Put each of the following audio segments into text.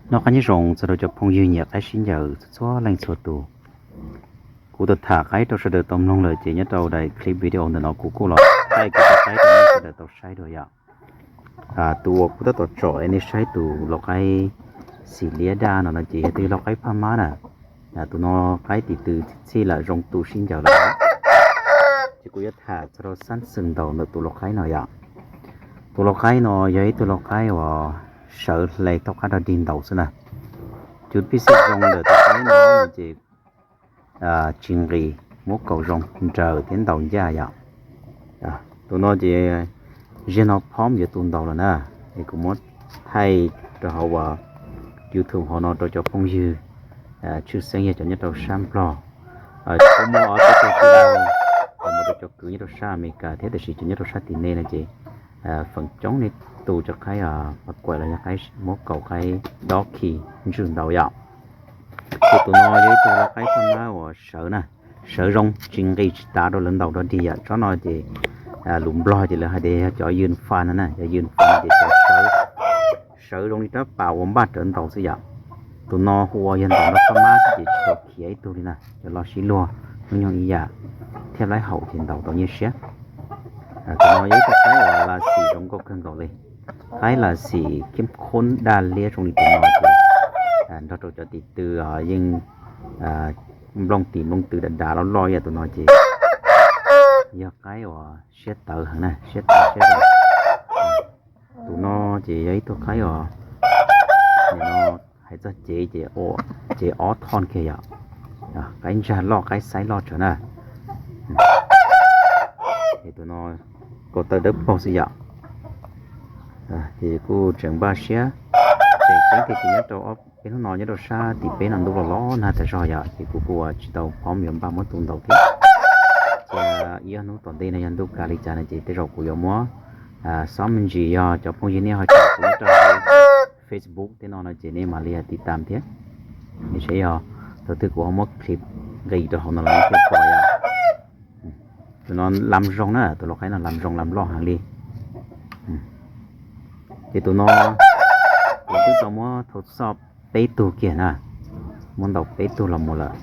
Noj qab nyob zoo txog rau cov phooj ywg nyiam qaib sib ncaws txhua txhua leej txhua tus. Kuv tau tham qaib rau sawv daws tau mloog lawm ces nyob rau daim clip video ntawm no kuv kuj los thaij kuv cov qaib rau nej sawv daws tau saib dua yom. Tus uas kuv tab tom tsom nej saib tus lau qaib xim liab daj no no ces yog tus lau qaib phaj mab na. Tus no qaib tis tw txhij lam zoo tu sib ncaws lawm. Ces kuv yuav tham txog rau xab xwm ntaus ntawm tus lau qaib no yom. Tus lau qaib no yog ib tug lau qaib uas sawv hle thaub qab dog dig ntaus xwb na. Cov pib xij zoo ntawm tus qaib no ces tsis nqis, muab kaus zoo nraws thiab ntaus ncaj yom. Tus no ces ziag no phob yuav tu ntaus lawm na. Es kuv muab thaij rau hauv uas YouTube hauv no rau cov phooj ywg tshwj xeeb yog cov nyob rau sab Nplog, kuj muaj ob peb tug tij laug los mus rau cov kwv nyob rau sab Amelikas thiab, tiam sis cov nyob rau sab tim nej no ces feem coob nej tu cov qaib pas kuam los yog qaib muab kaus qaib dob khi ntswj ntaus yom. Ces tus no yog ib tug lau qaib phaj mab uas sawv na, sawv zoo tsis nqis tsis tav rau lawv ntaus dog dig yom. Tsob no ces lus Nplog ces lawv hais tias yog cov yws fas no na, cov yws fas no ces cov sawv zoo li rab pas uas npaj rawv ntaus xwb yom. Tus no hu ua yog ntaus nrog phaj mab xwb ces tsis tau khiav ib tug li na, cov lo sib luag hnub nyoog ib yam, thiab laib haum ces ntaus tau nyiaj siab. Tus no yog ib tug qaib uas las xim zoo nkauj kawg nkaus li. Qaib las xim khiab khoob daj liab zoo li tus no ces nrog rau cov tis tw yeej nplooj tis nplooj tw dav dav loj loj ib yam tus no ces yog qaib uas siab tawv heev na, siab tawv siab zoo. Tus no ces yog ib tug qaib uas nim no hais txog cev ces ua cev ob thoj kiag yom, qaib ntsag loj qaib xaib loj tsawv na. Es tus no kaus taw dawb paug xwb yom. Ces kuj tseem npaj siab, tseem ceeb tiag ces nyob rau ob peb hnub no nyob rau sab tim peb no ntuj los los nag tas zog yom, ces kuv kuj ua tsis tau phob yuav npaj muab tu ntaus thiab. Ces ib ob hnub tom ntej no yog ntuj kas li cas no ces tej zaum kuv yuav muab xob me ntsis, yog cov phooj ywg nej ho caum kuv nyob rau hauv Facebook tej no no ces nej mam li tiv tam thiab. Seb yog thaum twg kuv ho muab clip nqis rau hauv no los nej thiaj pom yom. Tus no lam zoo na, tus lau qaib no lam zoo lam loj heev li. Ces tus no kuv twb tau muab thau xoj peb tug kiag na, muab ntaus peb tug los mus lawm.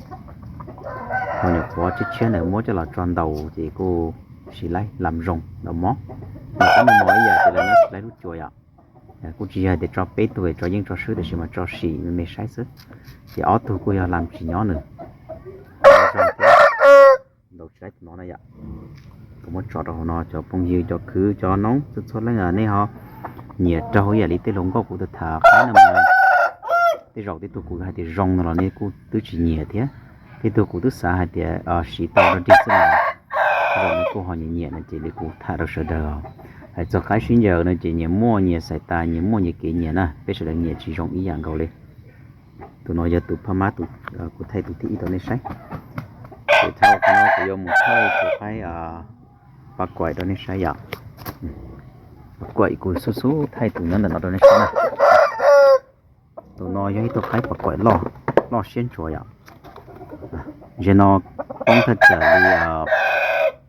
Ho nyuam qhuav tshiab tshiab ntawd muab coj los tso ntaus ces kuj tsis laib lam zoo ntaus mob. Ntaus mob ib yam ces lawv nyob tsis laib lub cua yom. Kuj tsis yog hais tias tso peb tug es tso yeej tso swb, tiam sis mas tso sim me me saib xwb. Ces ob tug kuj yog lam tsis nyob nws. Ntaus tsis laib tus no na yom. Kuv muab tso rau hauv no, cov phooj ywg cov khwv cov noob txhua txhua leej nej ho nyiam raug ib yam li tej hluas nkauj kuv tus tham qaib no mas tej zaum tej tug kuv hais tias zoo no los nej kuj twb tsis nyiam thiab. Tej tug kuv twb xav hais tias siv tau dog dig xwb no, tej zaum nej kuj ho nyiam nyiam no ces li kuv tham rau sawv daws. Hais txog qaib sib ncaws no ces nyias muaj nyias xais tas, nyias muaj nyias kev nyiam na, peb sawv daws nyiam tsis zoo ib yam nkaus li. Tus no yog tus phaj mab, kuv thaij tus thib ib rau nej saib. Ces thaum no kuv yuav mus thaij tus qaib pas kuam rau nej saib yom. Pas kuam kuv xub xub thaij tus nyob ntawm no rau nej saib na. Tus no yog ib tug qaib pas kuam loj, loj siab ntshua yom. Ze no poob thaj tsam li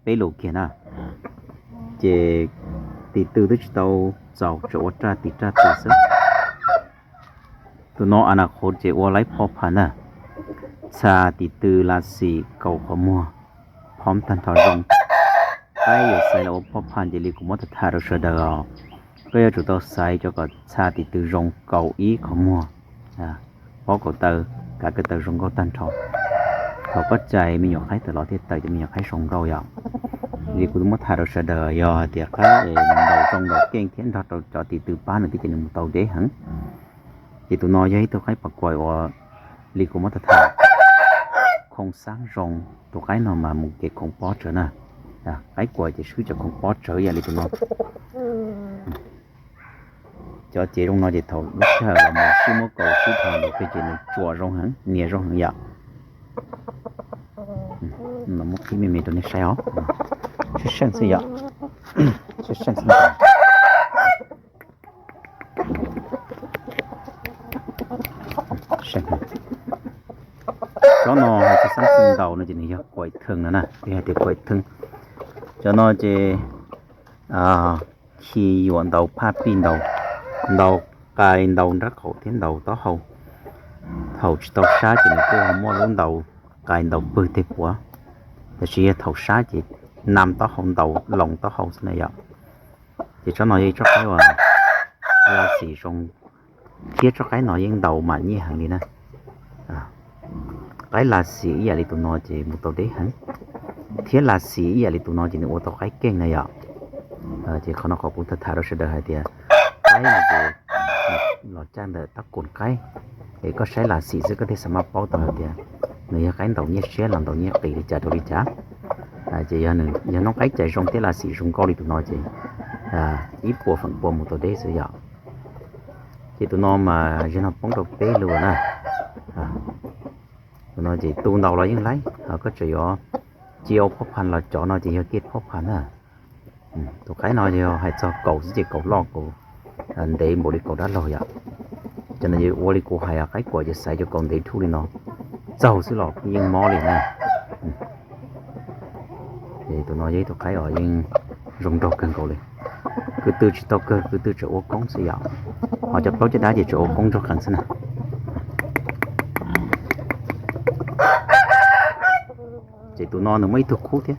peb lus kiag na, ces tis tw twb tsis tau txaus, tsuas ua raj tis raj tis xwb. Tus no a na qhuv ces ua laib phob phaj na, txha tis tw las xim kaus qhov muag, phob tag nrho zoo. Qaib yuav xaiv los ua phob phaj ces li kuv muab tham tham rau sawv daws os. Koj yuav tsum tau xaiv cov kom txha tis tw zoo kaus ib qhov muag, pob kaus taw, kav kaus taw zoo nkauj tag nrho. Thaum koj cais me nyuam qaib tawm los thiaj tawm cov me nyuam qaib zoo nkauj yom. Li kuv muab tham rau sawv daws, yog hais tias qaib ntaus zoo ntaus keej thiab nrog rau cov tis tw pab nws thiab ces nws mus tau deb heev. Ces tus no yog ib tug qaib pas kuam uas li kuv muab tham tham, khoo xab zoo, tus qaib no mas mus kev khoov pob tsawv na. Qaib kuam ces swb cov khoov pob tsawv ib yam li tus no. Cov cev zoo no ces thaum lub sij hawm los mus sib muab kaus sib thav los ces nws tsuas zoo heev, nias zoo heev yom. Muab qhib me me rau nej saib os. Sib seej xwb yom. Sib seej xwb. Cov no hais txog xab xwm ntaus no ces nws yog kuaim theej no na, yog hais tias kuaim theej. Cov no ces khi yuam ntaus phaj pij ntaus, ntaus qais ntaus nraub qaum thiab ntaus taub hau. Thaum tsis tau sab ces nws kuj muaj lub ntaus qais ntaus pwg tej puav, tab sis yog thaum sab ces nam taub hau ntaus loos taub hau xwb na yom. Ces tsob no yog ib tsob qaib uas lag xim zoo, thiab tsob qaib no yeej ntaus mam nyiaj heev li na. Qaib lag xim ib yam li tus no ces mus tau deb heev, thiab lag xim ib yam li tus no ces nws ua tau qaib keej na yom. Ces qhov no qhov kuv tham tham rau sawv daws hais tias qaib no ces los caj ntawm tab kuam qaib, es koj saib lag xim xwb koj thiaj xav maj paub tau hais tias nws yog qaib ntaus nyiaj siab los ntaus nyiaj qis li cas rau li cas. Ces yog noob qaib cais zoo thiab lag xim zoo nkauj li tus no ces ib puas feem pua mus tau deb xwb yom. Ces tus no mas zaum no poob rau peb lub na. Tus no ces tu ntaus los yeej laib, koj tseem yuav cia ua phob phan los cov no ces yog kiag phob phan na. Tus qaib no yog hais txog kaus xwb ces kaus loj kaus ntev npaum li kaus dab laug yom. Cov no ua li kuv hais qaib kuam ces xaiv cov kaus ntev dhub li no txaug xwb los yeej mob li na. Ces tus no yog ib tug qaib uas yeej zoo nraug kawg nkaus li. Kwv tw tsis tau kawg, kwv tw tseem ua koob xwb yom. Ho cov plaub caj dab ces tseem ua koob nrog qees xwb na. Ces tus no nws muaj ib tug khub thiab,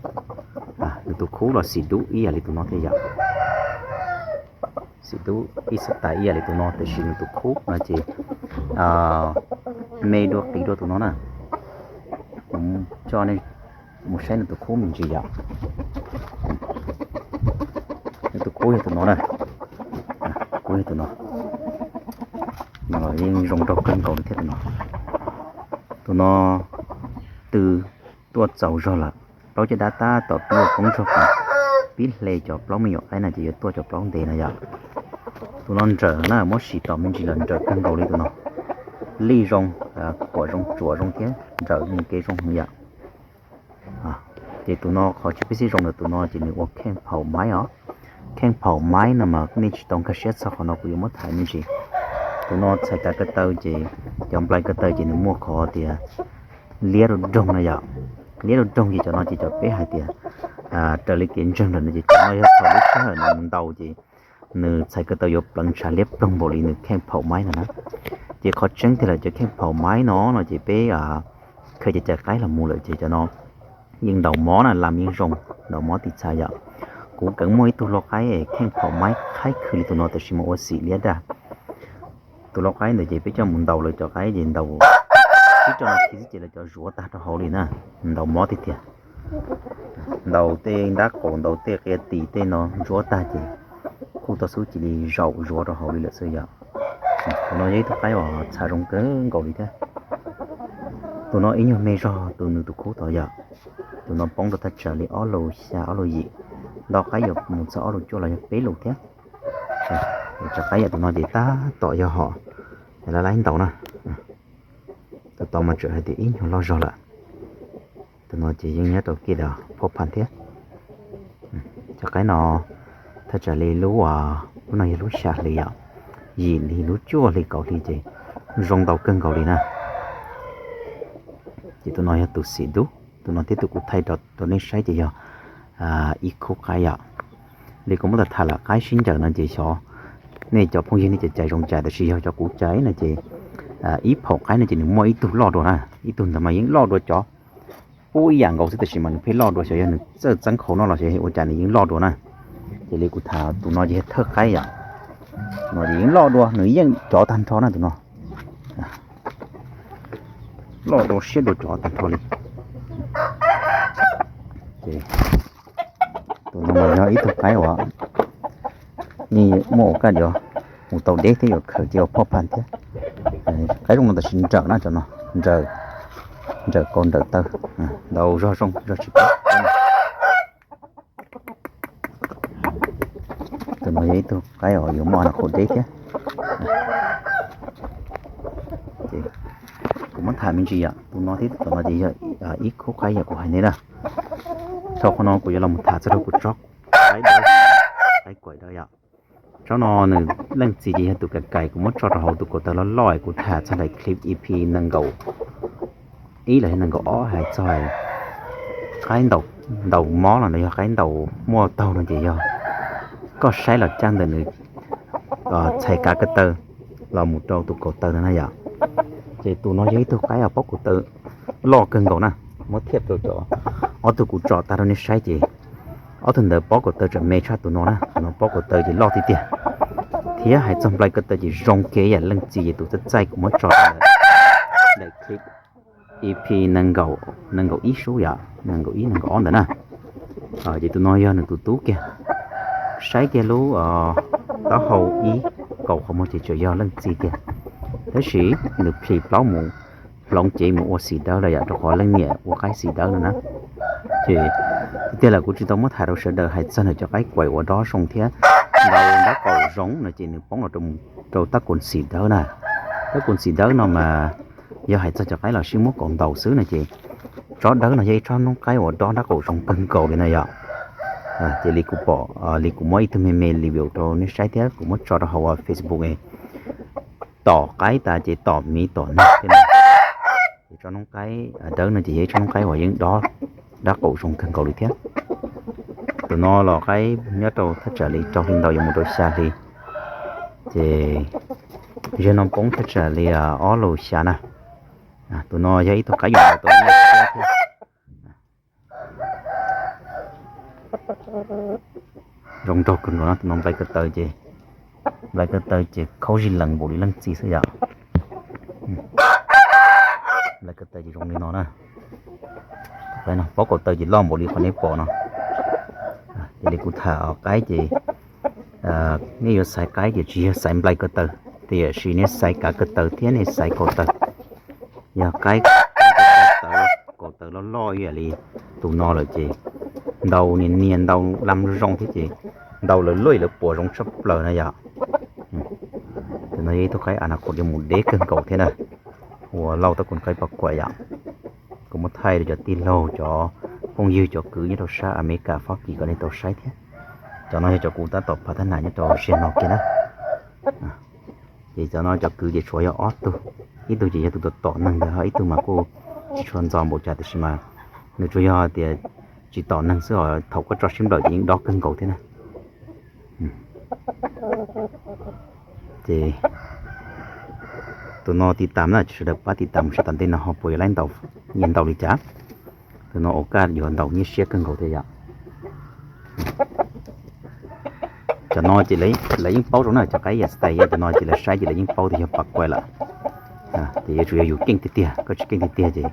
nws tus khub los xim dub ib yam li tus no thiab yom. Xim dub ib xab tais ib yam li tus no, tiam sis nws tus khub no ces me dua qis dua tus no na. Kuv coj nej mus saib nws tus khub me ntsis yom. Nws tus khub yog tus no na, tus khub yog tus no. No los yeej zoo nraug kawg nkaus li thiab tus no. Tus no tw tuaj txaus zog lawm, plaub caj dab tab tom pib ua koob nrog qees, pib hle cov plaub me nyuam qaib no ces yuav tuaj cov plaub ntev no yom. Tus no nrawm na, muab sim tom me ntsis los nrawm kawg nkaus li tus no. Lij zoo, khuam zoo, tsuam zoo thiab nrawm mus kev zoo heev yom. Ces tus no qhov tsis pib sib zoo ntawm tus no ces nws ua kheej phaum maib os. Kheej phaum maib no mas nej tsis tau nkag siab txog qhov no kuv yuav muab tham me ntsis. Tus no txhais kav ko taw ces cov nplai ko taw ces nws muaj qhov tias liab rau roog no yom. Liab rau roog ces cov no ces cov peb hais tias raws li kev ntseeg lawm no ces cov no yog thaum lub sij hawm nws mus ntaus ces nws txhais ko taw yuav pleev ntshav liab ploog npaum li nws kheej phaum maib no na. Ces qhov tseeb tiag lawm cov kheej phaum maib no no ces peb khaws cov cai qaib los mus lawm ces cov no yeej ntaus mob na, lam yeej zoo, ntaus mob tiv txha yom. Kuv keev muaj ib tug lau qaib kheej phaum maib qhaib khw li tus no tab sis mas ua xim liab daj. Tus lau qaib ntawd ces peb coj mus ntaus lawv cov qaib ces ntaus ib rau nas this xwb ces lawv cov zuav tag rau hauv li na, ntaus mob tiag tiag. Ntaus tej nrab qaum, ntaus tej qia tis tej no ntsuab tag ces kuj tau xub cia li zaum zuav rau hauv li lawm xwb yom. Tus no yog ib tug qaib uas txha zoo kawg nkaus li thiab. Tus no ib nyuag me zog tus nws tus khub tod yom. Tus no poob rau thaj tsam li ob lus xya ob lus yim, nto qaib yuav mus txog ob lus cuaj los yog peb lus thiab. Cov qaib yam tus no ces tab tom yog hom lawv laib ntaus na. Tus tod mas tseem hais tias ib nyuag loj zog lawm. Tus no ces yeej nyob rau kiag phob phan thiab. Cov qaib no thaj tsam li lub, lub no yog lub xya hli yom, yim hli, lub cuaj hli, kaum hli ces zoo ntau kawg nkaus li na. Ces tus no yog tus xim dub, tus no thiab tus kuv thaij rau nej saib ces yog ib khub qaib yom. Li kuv muab tham tham lawm qaib sib ncaws no ces xyov nej cov phooj ywg nej cov cai zoo cas, tab sis yog cov kuv cai no ces ib phaum qaib no ces nws muaj ib tug loj dua na, ib tug ntawd mas yeej loj dua cov pub ib yam nkaus xwb, tab sis mas nws pheej loj dua, xyov yog nws txawj txeeb qhauv noj los xyov ua cas nws yeej loj dua na. Ces li kuv tham tus no ces yog thawj qaib yom, no ces yeej loj dua, nws yeej cov tag nrho na tus no. Loj dua siab dua cov tag nrho li. Tus no mas yog ib tug qaib uas yeej muaj ua kaj yuav mus tau deb thiab yuav khaws cia ua phob phan thiab. Qaib zoo no tab sis nrawm na, cov no nrawm, nrawm kaus nrawm taw, ntaus zog zoo zog tsis pab. Tus no yog ib tug qaib uas yuav muaj nas qhuav deb thiab. Kuv muab tham me ntsis yom, tus no thiab tus no ces yog ib khub qaib yam kuv hais nej na. Thaum qhov no kuv yuav los tham txog rau kuv tsob qaib dawb, qaib kuam dawb yom. Tsob no nws leej txiv ces yog tus kais kais, kuv muab tso rau hauv tus ko taw loj loj kuv tham txog ntawm clip E P nees nkaum ib los yog nees nkaum ob hais txog qaib ntaus mob los yog qaib ntaus muaj taug no ces yog koj saib los caj ntawm nws txhais kav ko taw los mus rau tus kaum taw no na yom. Ces tus no yog ib tug qaib pob kaum taw loj kawg nkaus na, muab thiaj rau cov ob tug kuv tso tag rau nej saib ces ob tug ntawd pob kaum taw tseem me tshaj tus no na, tus no pob kaum taw ces loj tiag tiag. Thiab hais txog nplai ko taw ces zoo kiag yam leej txiv ces tus txaij txaij kuv muab tso daim clip E P nees nkaum ib sub yom, nees nkaum ib nees nkaum ob ntawd na. Ces tus no yog nws tus tub kiag, saib kiag lub taub hau ib kaum qhov muag ces tseem yog leej txiv tiag. Tab sis nws plhis plaub mus hloov cev mus ua xim dawb lawm yom, rau qhov leej niam ua qaib xim dawb no na. Ces tiag tiag lawm kuv tsis tau muab tham rau sawv daws hais txog nws cov qaib kuaim ua dob zoo thiab ntaus dab qaum zoo no ces nws poob los rau tab koos xim dawb na. Tab koos xim dawb no mas yog hais txog cov qaib los sib muab kaus ntaus xwb no ces tsob dawb no yog ib tsob noob qaib uas dob dab qaum zoo kawg nkaus li no yom. Ces li kuv pom, li kuv muab ib tug me me review rau nej saib thiab kuv muab tso rau hauv Facebook, tom qaib tas ces tom miv tom neeg thiab. Ces tsob noob qaib dawb no ces yog ib tsob noob qaib uas yeej dob dab qaum zoo kawg nkaus li thiab. Tus no los qaib nyob rau thaj tsam li rau hli ntau yuav mus rau xya hli, ces ziag no poob thaj tsam li ob lus xya na. Tus no yog ib tug qaib yuav ntau tau nyiaj thiab. Zoo nraug kawg nkaus no, tus no nplai ko taw ces, nplai ko taw ces khaub zig lees npaum li leej txiv xwb yom. Nplai ko taw ces zoo li no na. Pob kaum taw ces loj npaum li qhov nej pom no. Ces li kuv tham qaib ces nej yuav xaiv qaib ces tsis yog xaiv nplai ko taw, tiam sis nej xaiv kav ko taw thiab nej xaiv kaum taw. Yog qaib kaum taw loj loj ib yam li tus no lawm ces ntaus nias nias ntaus lam zoo thiab ces ntaus lawv luj lawv puas zoo tshaj plaws na yom. Tus no yog ib tug qaib a na qhov yuav mus deb kawg nkaus thiab na, ua lauj tab koos qaib pab kuam yom. Kuv muab thaij rau cov tij laug cov phooj ywg cov kwv nyob rau sab Amelikas Fab Kis kom nej tau saib thiab. Cov no yog cov kuv tab tom phav thab nam nyob rau ziag no kiag na. Ces cov no cov kwv ces tshuav yog ob tug, ib tug ces yog tus tom tom neeg ntawd ho ib tug mas kuj tsis tshua ntxov npaum cas tiam sis mas nws tsuas yog tias tsis tom neeg xwb os, thaum koj tso sib nplawm ces yeej dob kawg nkaus thiab na. Ces tus no tiv tam na, sawv daws pab tiv tam seb tom ntej no ho puas yuav laib ntaus nyiaj ntau li cas. Tus no ua kaj yuav ntaus nyiaj siab kawg nkaus thiab yom. Cov no ces lawv yeej paub zoo na, cov qaib yam style yam cov no ces lawv saib ces lawv yeej paub tias yog pas kuai lawm. Ces yuav tsum yog yus keej tiag tiag, koj tsis keej tiag tiag ces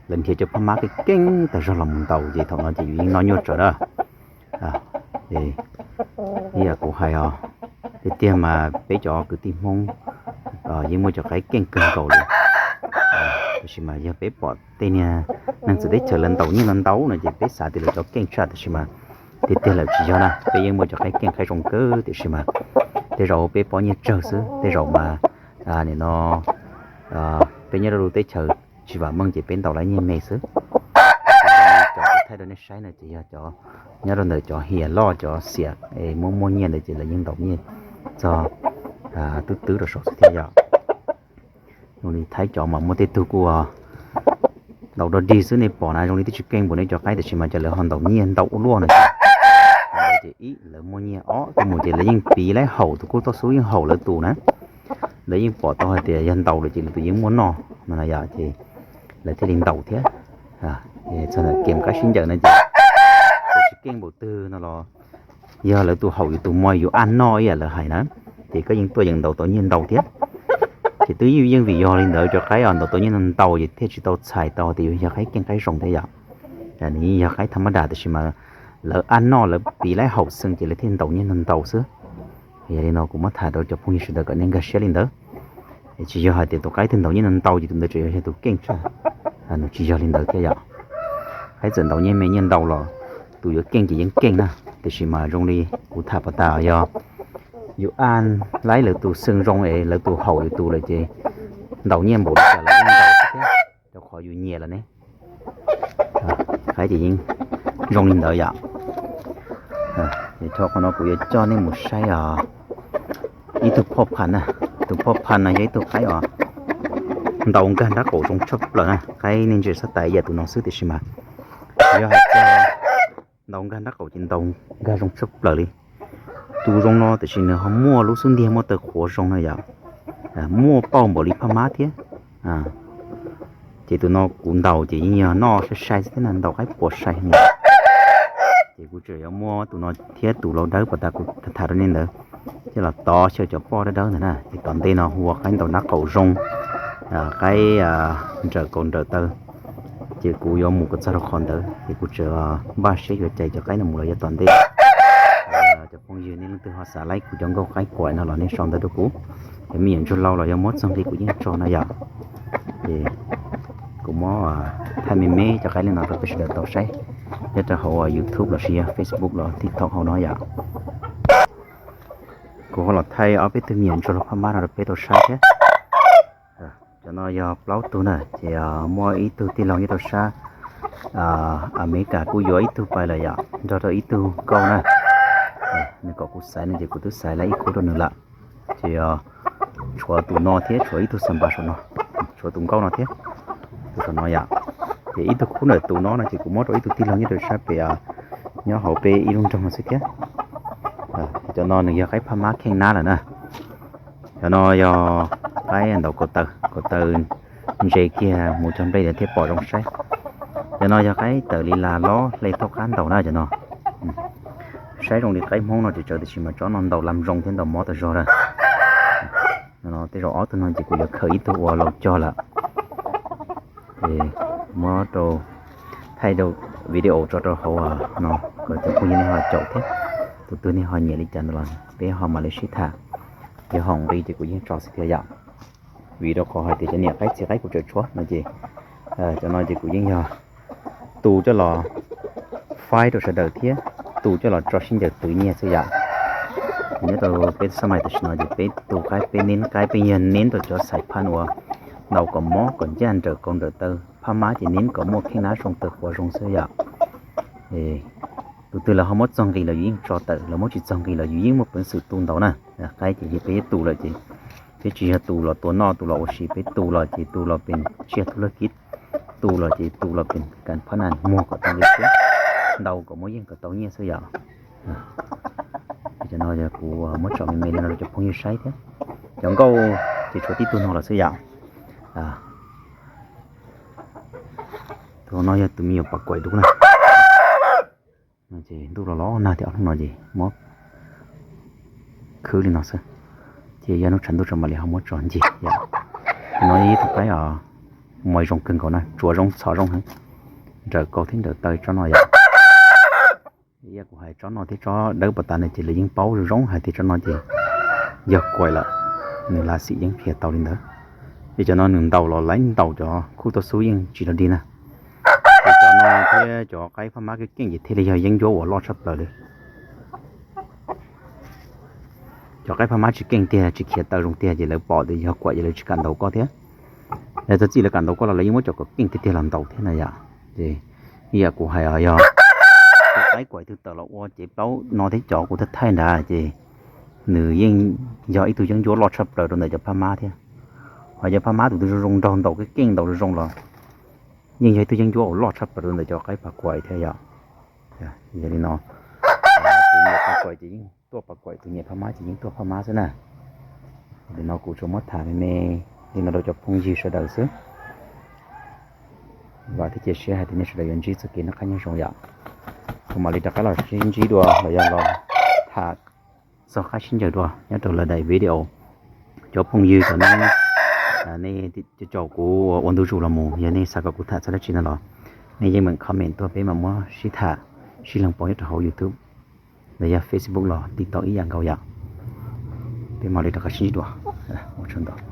lawv nrhiav cov phab mab keej keej tag zog los mus ntaus ces thaum no ces yus yeej noj nyuaj tsawv na. Ib yam kuv hais os, tiag tiag mas peb cov kwv tij Hmoob yeej muaj cov qaib keej kawg nkaus li. Tiam sis mas yog peb pom tej niag neeg txawv teb chaws lawv ntaus nyiaj ntau ntau no ces peb xav tias lawv cov keej tshaj, tiam sis mas tiag tiag lawm tsis yog na, peb yeej muaj cov qaib keej qaib zoo kawg tiam sis mas tej zaum peb pob nyiaj tsawg xwb, tej zaum mas nim no peb nyob rau lub teb chaws tsis vam meej ces peb ntaus lawv nyiaj me xwb. Cov thaij rau nej saib no ces yog cov nyob rau ntawm cov hias loj cov xiam es muaj muaj nyiaj ntawd ces lawv yeej ntaus nyiaj txog twb twb rau saum xwb thiab yom. Zoo li Thaib cov mas muaj tej tug kuj ntaus dog dig xwb, nej pom na zoo li twb tsis keej npaum nej cov qaib tiam sis mas cov lawv ho ntaus nyiaj ntau ua luaj no ces, ces ib lawv muaj nyiaj, ob tus mus ces lawv yeej piv laib haum tus kuj toj xub yeej haum lawv tus na. Lawv yeej pom tau hais tias yog ntaus lawm ces lawv tus yeej muaj noj no na yom, ces lawv thiaj li ntaus thiab. Txog ntawm kem qaib sib ncaws no ces tsis keej npaum twg no los yog lawv tus haum yus tus mas yus aj noj ib yam lawv hais na, ces koj yeej tuaj yeem ntaus tau nyiaj ntau thiab. Ces twb yeej vim yog li ntawd cov qaib os ntaus tau nyiaj ntau ces thiaj tsis tau txhais tau tias yus yog qaib keej qaib zoo thiab yom. Nws yeej yog qaib tham mab das tiam sis mas lawv aj noj lawv piv laib haum xwb ces lawv thiaj ntaus nyiaj ntau xwb. Yog li no kuv muab tham rau cov phooj ywg sawv daws kom nej nkag siab li ntawd. Tsis yog hais tias tus qaib twg ntaus nyiaj ntau ces tus ntawd tseem yog tus keej tshaj, nws tsis yog li ntawd thiab yom. Qaib txawm ntaus nyiaj me nyiaj ntau los tus yuav keej ces yeej keej na, tiam sis mas zoo li kuv tham pas tas yog yus aj laib lawv tus xwb zoo es lawv tus haum yus tus lawm ces ntaus nyiaj npaum li cas lawv yeej ntaus xwb thiab, rau qhov yus nyiam lawm ne. Qaib ces yeej zoo li ntawd yom. Ces thaum qhov no kuv yuav coj nej mus saib os, ib tug phoj phan na, tus phoj phan no yog ib tug qaib os ntaus nkag nrab qaum zoo tshaj plaws na, qaib nej ntsia sab tais ib yam tus no xwb tiam sis mas yog hais tias ntaus nkag nrab qaum ces ntaus nkag zoo tshaj plaws li. Tus zoo no tiam sis nws ho muaj lub xub ntiag muaj taw qhuav zoo na yom. muaj pauj npaum li phaj mab thiab. Ces tus no kuv ntaus ces yeej yog noj sai sai xwb thiab na, ntaus qaib puas sai mus. Ces kuv tseem yuav muab tus no thiab tus laus dawb puas tas kuv tham rau nej ntawd, coj los tov xyaw cov poj dawb dawb ntawd na. Ces tom ntej no hu ua qaib ntaus nab qaum zoo, qaib nrawm kaus nrawm taw. Ces kuv yuav mus kom txog rau qhov ntawd ces kuv tseem npaj seb yuav cais cov qaib no mus los yav tom ntej. Cov phooj ywg nej leej twg ho xav laib kuv cov nkauj qaib kuam no los nej sau ntawv rau kuv. Cov me nyuam ntsuag laus los yog muab txog nqi kuv yeej tso no yom. Ces kuv muab thaij me me cov qaib li no rau peb sawv daws tau saib nyob rau hauv YouTube los sis yog Facebook los TikTok hauv no yom. Kuv ho los thaij ob peb tug me nyuam ntsuag laus phaj mab no rau peb tau saib thiab. Cov no yog plaub tug na, ces muaj ib tug tij laug nyob rau sab Amelikas kuj yuav ib tug pais lawm yom, nrog rau ib tug nkauj na. Nws kom kuv xaiv no ces kuv twb xaiv lawm ib khub rau nws lawm. Ces tshuav tus no thiab tshuav ib tug xa npas saum no, tshuav tus nkauj no thiab, tus saum no yom. Ces ib tug khub ntawm tus no no ces kuv muab rau ib tug tij laug nyob rau sab pem, nyob hauv peb ib lub nroog no xwb thiab. Cov no nws yog qaib phaj mab kheej nab lawm na. Cov no yog qaib ntaus kaus taw, kaus taw ntse kiag mus cog nplej thiaj pom zoo saib. Cov no yog qaib tawm li las lob hle thaub qab ntaus na cov no. Saib zoo li qaib Hmoob no tsis tsawg tiam sis mas tsob no ntaus lam zoo thiab ntaus mob tas zog na. Tej zaum ob tug no ces kuv yuav khaws ib tug ua laus cog lawm. Muab rau thaij rau video tso rau hauv no kom cov phooj ywg nej ho caum thiab. Tus twg nej ho nyiam li cas ntawd los peb ho mam li sib tham. Yog haum nqi ces kuv yeej tso xwb thiab yom. Vim rau qhov hais tias cov niam qaib txiv qaib kuv tseem tshuav no ces cov no ces kuv yeej yog tu coj los faib rau sawv daws thiab tu coj los tso sib ncaws twv nyiaj xwb yom. Nyob rau peb xab mais tam sim no ces peb tu qaib peb neb qaib peb yog neb rau cov xais phaj uas ntaus kom mob kom ncaj nrawm kaus nrawm taw, phaj mab ces neb kom muaj kheej nab zoo taw quav zoo xwb yom. Tus twg lawv ho muab txog nqi los yus yeej tso tawm, lawv muab tsis txog nqi los yus yeej muaj peev xwm tu ntaus na. Qaib ces peb tu lawm ces peb tsis yog tu los tua noj tu los ua si, peb tu los ces tu los pem tsiaj tub laj kib, tu los ces tu los pem kas phab naj muag kom tau nqi thiab ntaus kom muaj yeej kom tau nyiaj xwb yom. Cov no yog kuv muab tso me me li no rau cov phooj ywg saib thiab. Cov nkauj ces tshuav tib tug no los xwb yom. Tus no yog tus me nyuam pas kuam dub na. Ces ntuj los los nag thiab ob hnub no ces muab khwb li no xwb. Ces yog hnub tshav ntuj tso mam li ho muab tso ncig yom. No ib tug qaib os, muaj zoo kawg nkaus na, tsuav zoo txhom zoo heev, nrawm kaus thiab nrawm taw tsob no yom. Ib yam kuv hais tsob no thiab tsob dawb puas tas no ces lawv yeej paub zoo zoo hais tias tsob no ces yog kuam lawm, nws lav xim yeej qhia tau li ntawd. Ces cov no nws ntaus los laiv ntaus cov khuj tau xub yeej tsis los dig na. Ces cov no thiab cov qaib phaj mab keej keej ces thiaj li yog yeeb ncuab uas loj tshaj plaws li. Cov qaib phaj mab tsis keej tiag tsis khiav taw zoo tiag ces lawv pom tias yog kuam ces lawv tsis kam ntaus koj thiab. Lawv txog txij lawv kam ntaus koj los lawv yeej muab cov kom keej tiag tiag los ntaus thiab na yom. Ces ib yam kuv hais os, yog tus qaib kuam twg tawm los ua cev plaub no thiab cov kuv thaij thaij nrad ces nws yeej yog ib tug yeeb ncuab loj tshaj plaws rau ntawm cov phaj mab thiab. Ho cov phaj mab tus twg zoo zoo nraug ntaus keej keej ntaus zoo zoo los yeej yog ib tug yeeb ncuab uas loj tshaj plaws rau ntawm cov qaib pas kuam thiab yom. Yog li no, tus nyiam pas kuam ces yeej tuaj pas kuam, tus nyiam phaj mab ces yeej tuaj phaj mab xwb na. Li no kuv tsuas muab tham me me li no rau cov phooj ywg sawv daws xwb. Vam thiab cia siab hais tias nej sawv daws yuav ntsib txoj kev noj qab nyob zoo yom. Kuv mam li rov qab los sib ntsib dua los yog los tham txog qab sib ncaws dua nyob rau lawv daim video. Cov phooj ywg cov nej caum kuv ua ntu zus los mus, yog nej xav kom kuv tham txog dab tsi no los nej yeej meem comment tuaj peb mam muab sib tham sib leeg pauv nyob rau hauv YouTube los yog Facebook los TikTok ib yam nkaus yom. Peb mam li rov qab sib ntsib dua, ua tsaug ntau.